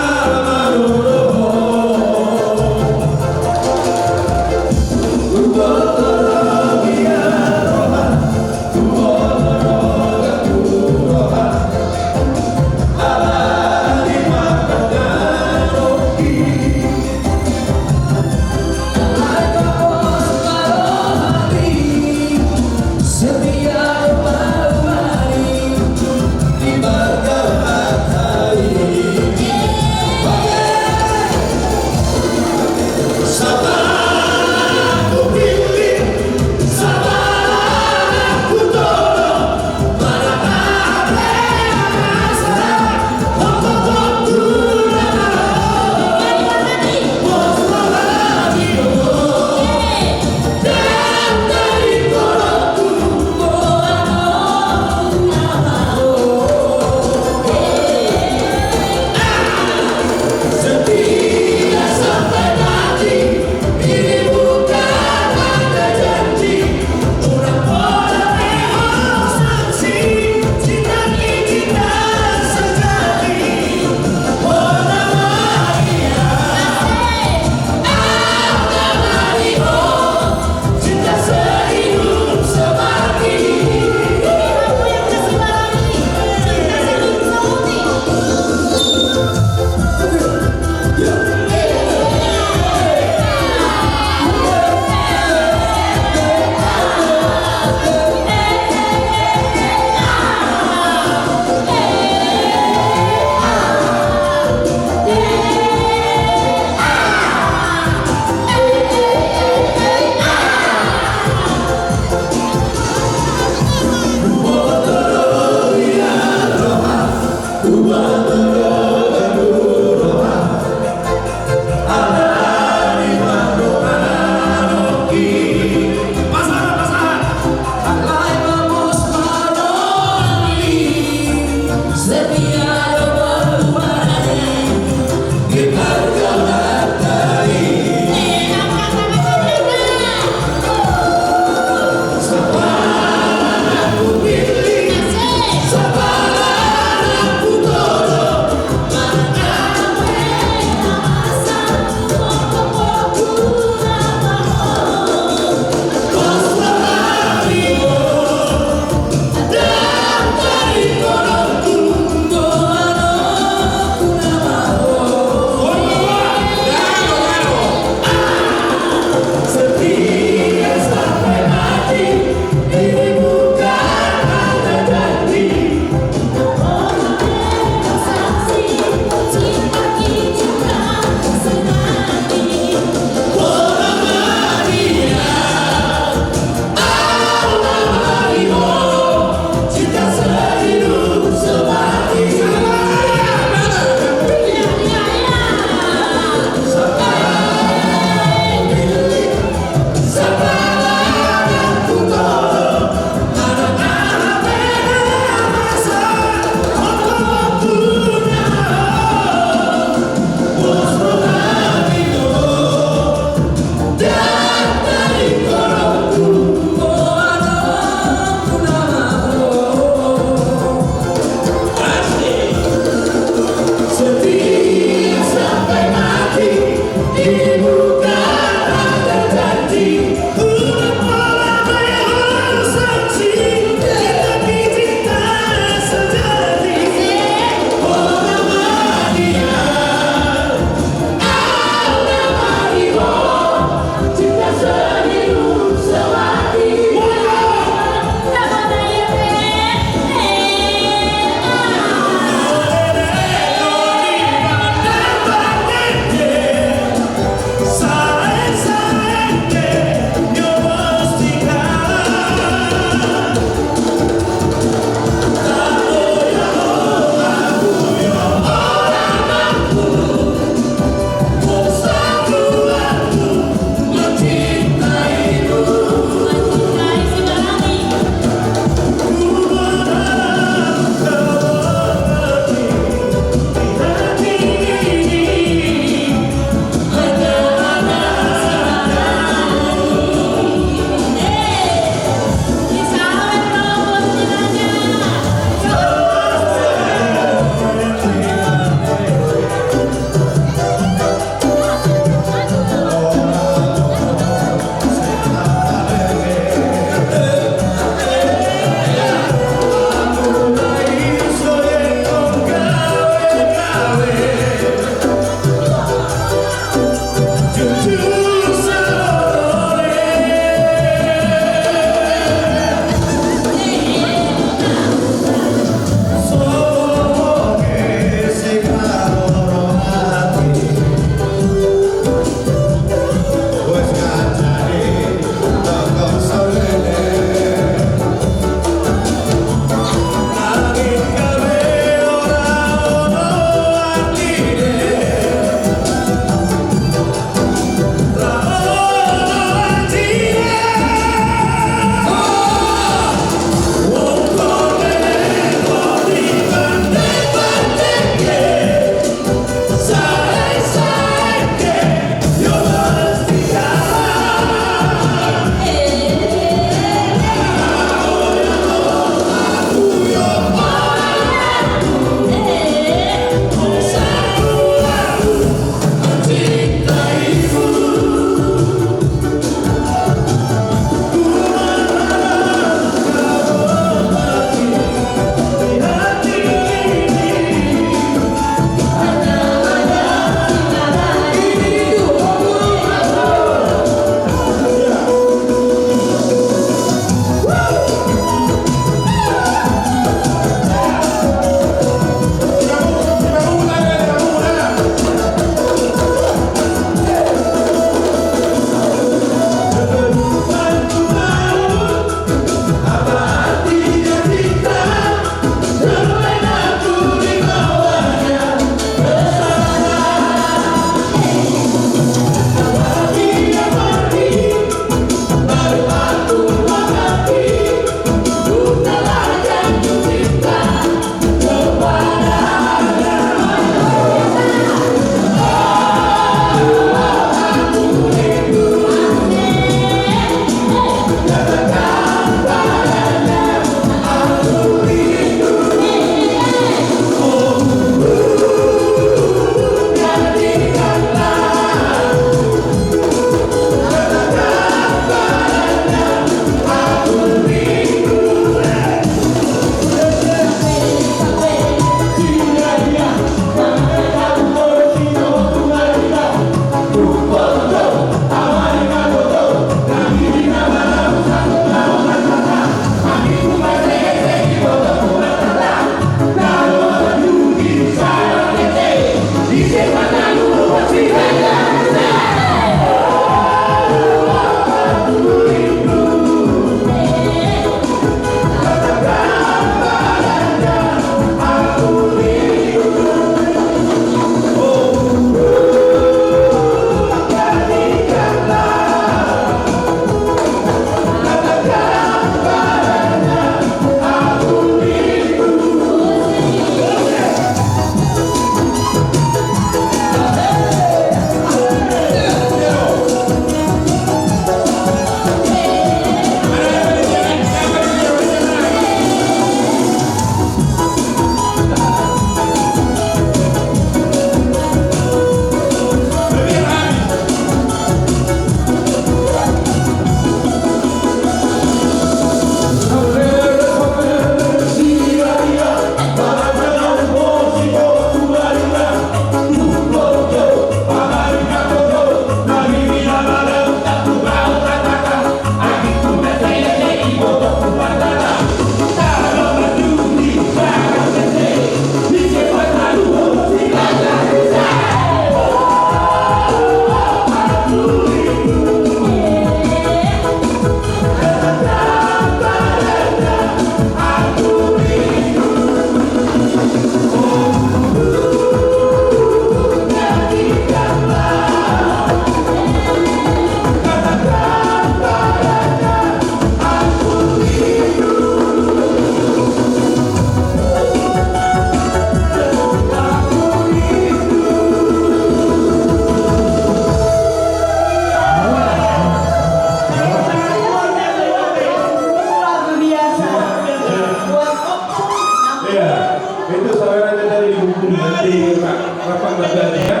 Itu saudaranya tadi di buku, nanti rapat lagi ya.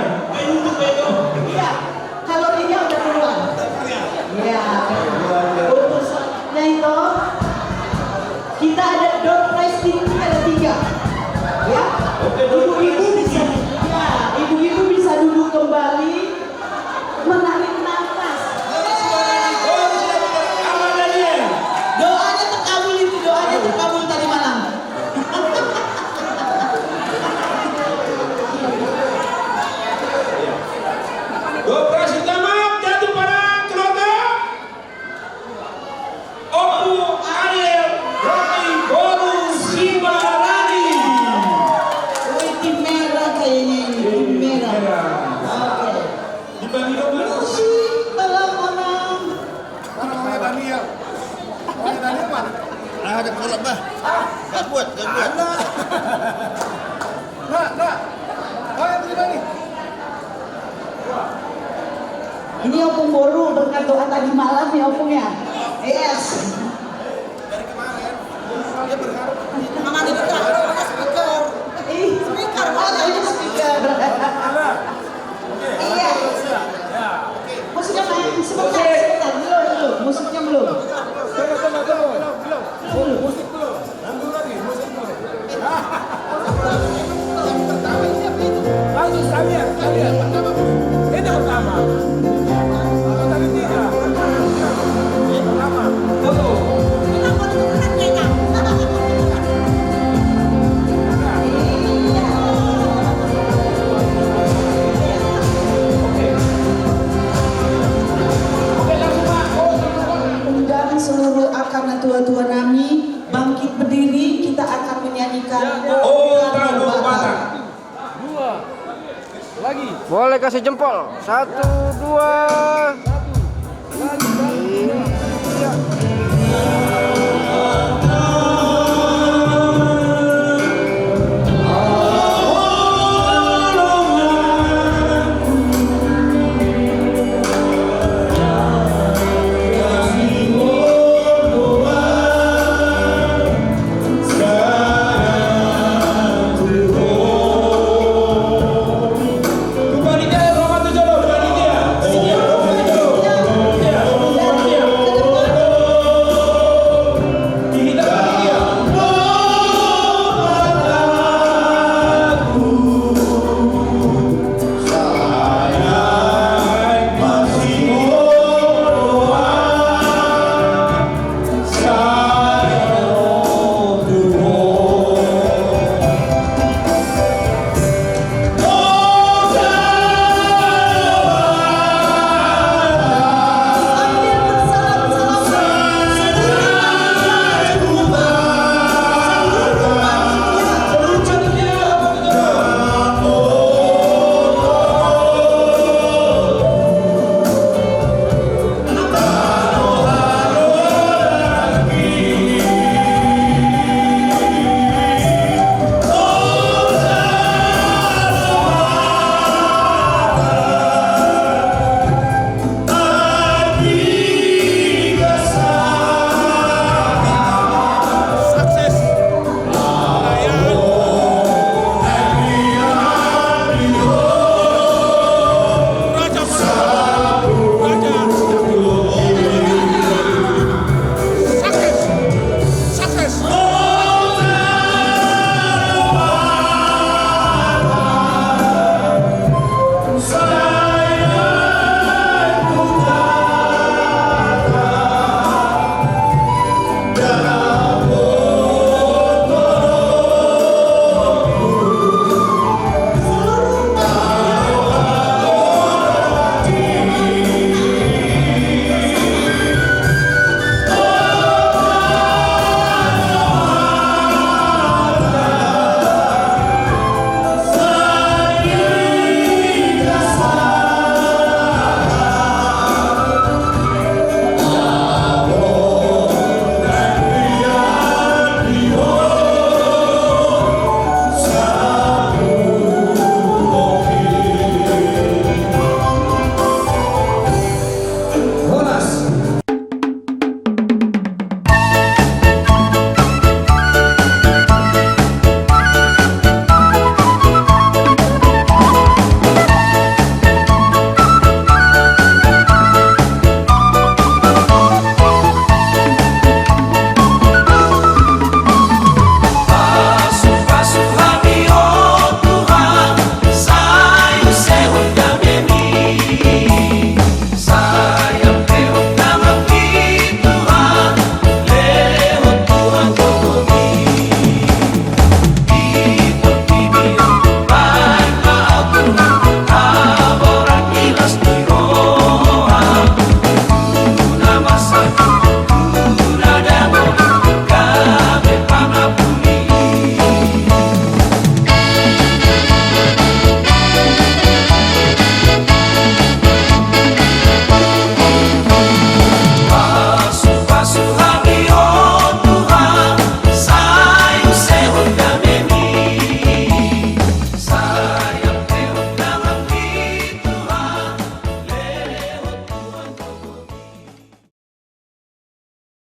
Iya, kalorinya udah keluar. Iya. Untuk selanjutnya itu, kita ada door prize, ini ada tiga. Ya. Oke, door prize. Ibu-ibu bisa, ya, ibu-ibu bisa duduk kembali. Menarik nafas. Doanya terkabul itu, doanya terkabul tadi malam. Operasi tamat, jatuh pada keluarga. Ompu Ariel Rocky Boru Sibarani. Wih, tim merah kayaknya ini, tim merah. Oke. Dibagi dong, Mas. Musik, tolong, Amang. Mana Bang Daniel? Bang Daniel mana? Nah, ada kolak, Bah. Gak buat, gak buat. Ada. Nah, nah. Oh, yang terima nih. Ini Ompung Boru berkat doa tadi malam ya, Ompung ya. Yes. Dari kemarin dia berharap. Mama ini kan speaker. Ih, speaker, oh, tadi speaker. Iya. Musiknya main sebentar, sebentar, belum, belum. Musiknya belum. Tunggu, tunggu, tunggu. Belum, belum. Musik belum. Lagu lagi, musik belum. Yang pertama ini apa itu? Langsung sekalian, sekalian. Pertama, ini pertama. Apa tadi tiga? Ini pertama. Tuh. Oke, langsung, Pak. Undang seluruh akar na tua-tua nami. Bangkit berdiri, kita akan menyanyikan O Tano Batak. Dua. Lagi. Boleh kasih jempol. Satu, dua. Satu. Lagi, lagi.